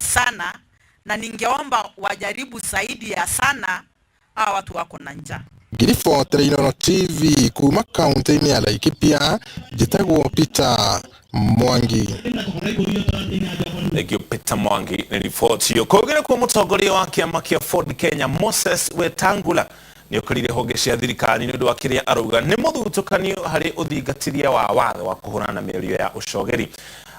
Sana na ningeomba wajaribu zaidi ya sana, hawa watu wako na njaa. Ngiribotera Inooro TV kuma kaunti-inĩ ya Laikipia, njĩtagwo Peter Mwangi. Thank you, Peter Mwangi nĩ riboti ĩyo. Kũngĩ nĩkuo mũtongoria wa kĩama kĩa Ford Kenya Moses Wetangula nĩ okĩrĩire honge cia thirikari nĩ ũndũ wa kĩrĩa arauga nĩ mũthutũkanio harĩ ũthingatithia wa watho wa kũhũrana na mĩario ya ũcogeri.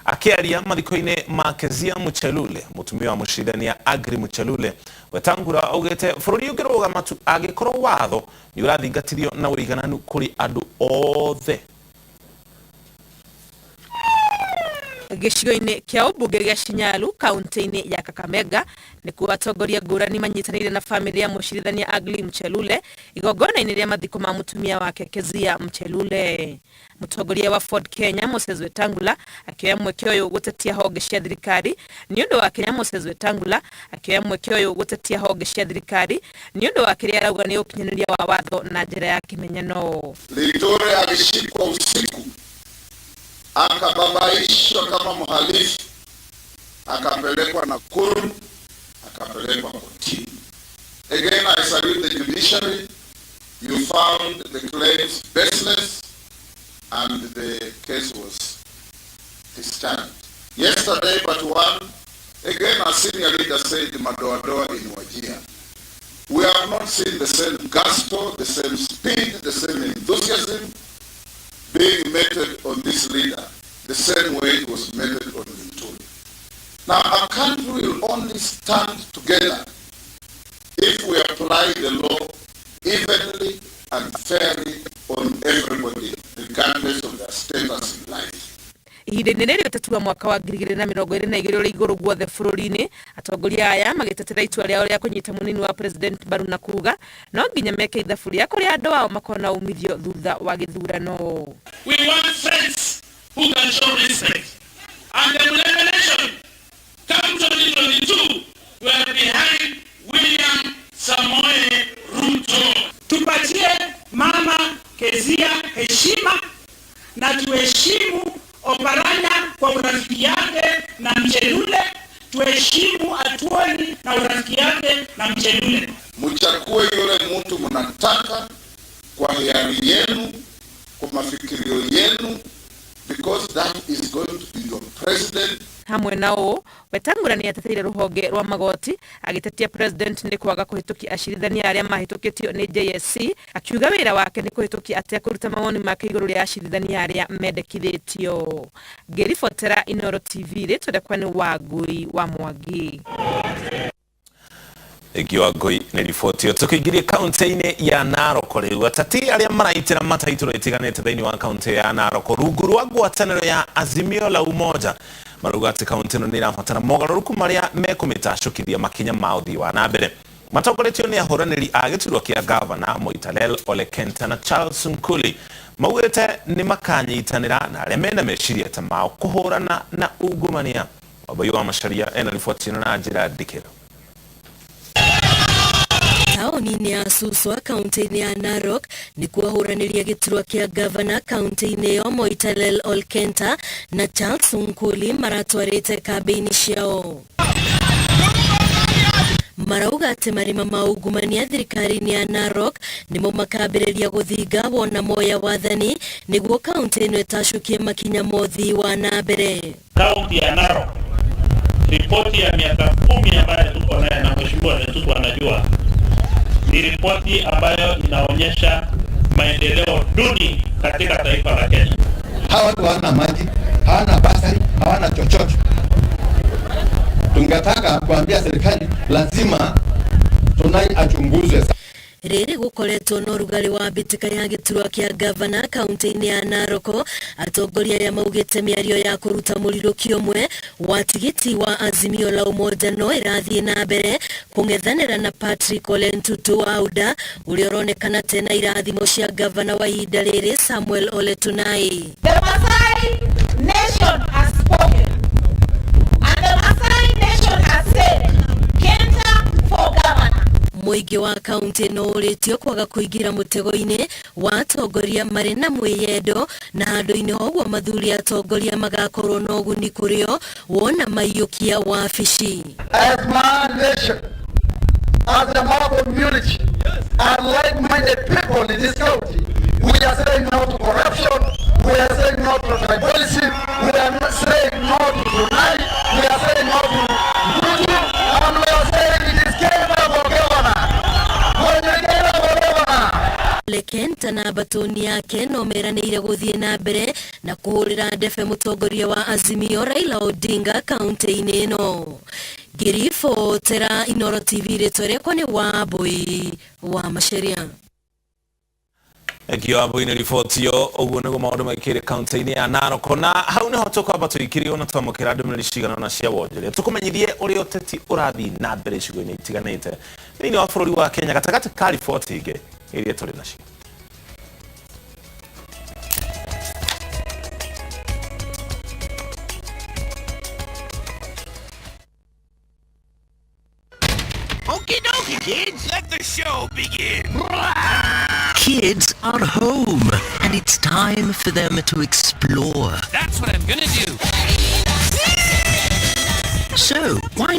Akĩaria mathiko-inĩ ma Kezia Muchelule, mũtumia wa mũcirithania Agri Muchelule, Wetangula augĩte bũrũri ũngĩrũgama tu angĩkorwo watho nĩ ũrathingatithio na ũigananu kũrĩ andũ othe. Gĩcigo-inĩ kĩa ũmbunge gĩa Shinyalu kaunti-inĩ ya Kakamega nĩkuo atongoria ngũrani manyitanĩire na bamĩrĩ ya mũcirithania Agli Mchelule igongona-inĩ rĩa mathiko ma mũtumia wake Kezia Mchelule. Mũtongoria wa Ford Kenya Moses Wetangula akĩoya mweke ũyũ gũtetia honge cia thirikari nĩ ũndũ wa Kenya. Moses Wetangula akĩoya mweke ũyũ gũtetia honge cia thirikari nĩ ũndũ wa kĩrĩa arauga nĩ ũkinyanĩria wa watho na njĩra ya kĩmenyano. Linturi alishikwa usiku, akababaishwa kama mhalifu, akapelekwa Nakuru, akapelekwa kotini. Again, I salute the judiciary. You found the claims baseless and the case was discharged. Yesterday, but one, again, our senior leader said madoadoa in Wajir. We have not seen the same gusto, the same speed, the same enthusiasm being meted on this leader, the same way it was meted on Linturi. Now, a country will only stand together if we apply the law evenly and fairly on everybody, regardless of their status in life. Ihinda-inĩ rĩrĩ ũteti wa mwaka wa 2022 ũrĩ igũrũ guothe bũrũri-inĩ, atongoria aya magĩtetera itua rĩao rĩa kũnyita mũnini wa president mbaru na kuga no nginya meke ithabu rĩa kũrĩa andũ ao makona umithio thutha wa gĩthurano. We want friends who can show respect. And the Mulembe Nation, come 2022, we are behind William Samoei Ruto. Tupatie mama Kezia heshima na tuheshimu Oparanya kwa urafiki yake na Mchelule, tuheshimu Atwoli na urafiki yake na Mchelule. Mchague yule mtu mnataka kwa hiari yenu, kwa mafikirio yenu, because that is going to be your president. Hamwe na ũũ, Wetangula nĩ ateteire rũhonge rwa magoti agĩtetia president nĩ kwaga kũhĩtũkia acirithania arĩa mahĩtũkĩtio nĩ JSC, akiuga wĩra wake nĩ kũhĩtũkia atekũruta mawoni make igũrũ rĩa acirithania arĩa mendekithĩtio. Ngĩribotera Inooro TV, rĩtwa rĩakwa nĩ Wangui wa Mwangi. Thengiũ Wangui nĩ riboti ĩyo. Tũkĩingĩrie kaunti-inĩ ya Narok rĩu, ateti arĩa maraitĩra mataitũro ĩtiganĩte thĩinĩ wa kaunti ya Narok rungu rwa ngwatanĩro ya Azimio la Umoja marauga atĩ kaunti ĩno nĩ ĩrabatara mogarũrũku marĩa mekũmĩtacũkithia makinya ma ũthii wa na mbere. Matongoretio nĩ ahũranĩri a gĩturwa kĩa gavana Moitalel Ole Kenta na Charles Nkuli, maugĩte nĩ makanyitanĩra na arĩa mena meciria ta mao kũhũrana na ungumania. Wambui wa Macharia ena riboti ĩno na njĩra ndikĩru. Taũni-inĩ ya Suswa kaunti-inĩ ya Narok nĩkuo ahũranĩria gĩturwa kĩa gavana kaunti-inĩ ĩyo Moitalel Olkenta na Charles Nkuli maratwarĩte kambĩini ciao. Marauga atĩ marima ma ungumania thirikari-inĩ ya Narok nĩmo makambĩrĩria gũthinga wona moya wathani nĩguo kaunti ĩno ĩtacũkie makinya ma ũthii wa na mbere. Kaunti ya Narok, ripoti ya miaka 10 ambayo tuko nayo na Mheshimiwa Letutu anajua, ni ripoti ambayo inaonyesha maendeleo duni katika taifa la Kenya. Hawa watu hawana maji, hawana basari, hawana chochote. Tungetaka kuambia serikali lazima Tunai achunguzwe. Rĩrĩ gũkoretwo na ũrugarĩ wa mbĩtĩka ya gĩturwa kĩa gavana kaunti-inĩ ya Narok, atongoria aya maugĩte mĩario ya kũruta mũrirũki ũmwe wa tigiti wa Azimio la Umoja no ĩrathiĩ na mbere kũng'ethanĩra na Patrick Ole Ntutu wa UDA ũrĩa ũronekana tena irathimo cia gavana wa ihinda rĩrĩ Samuel Ole Tunai. The Maasai nation has spoken, and the Maasai nation has said, Kenta for governor. Mũingĩ Mũingĩ wa kaunti ĩno ũrĩtio kwaga kũingĩra mũtego-inĩ wa atongoria marĩ na mwĩyendo na handũ-inĩ ho ũguo mathuri atongoria magakorwo na ũguni kũrĩo wona maiyũkia wabici. As my nation, as the Maa community, and like-minded people in this county, we are saying no to corruption, we are saying no to tribalism, we are saying no to Brunei, we are saying no to Ruto, and we are saying it is Kenya for governor. When you Kenya for governor. Lekenta na batoni yake no meranĩire gũthiĩ na mbere na kũhũrĩra ndebe mũtongoria wa Azimio Raila Odinga kaunti-inĩ ĩno. Ngĩribotera Inooro TV rĩtwa rĩakwa nĩ Wambui wa Macharia. Thengio Wambui nĩ riboti ĩyo. Ũguo nĩguo maũndũ maikĩire kaunti-inĩ ya Narok, na hau nĩho tũkwamba tũikĩrie ona twamũkĩra ndũmĩrĩri cigana ũna cia wonjoria tũkũmenyithie ũrĩa ũteti ũrathiĩ na mbere icigo-inĩ itiganĩte thĩinĩ wa bũrũri wa Kenya gatagatĩ ka riboti ingĩ iria tũrĩ nacio. Okie dokie, kids. Let the show begin. Kids are home, and it's time for them to explore. That's what I'm gonna do. So, why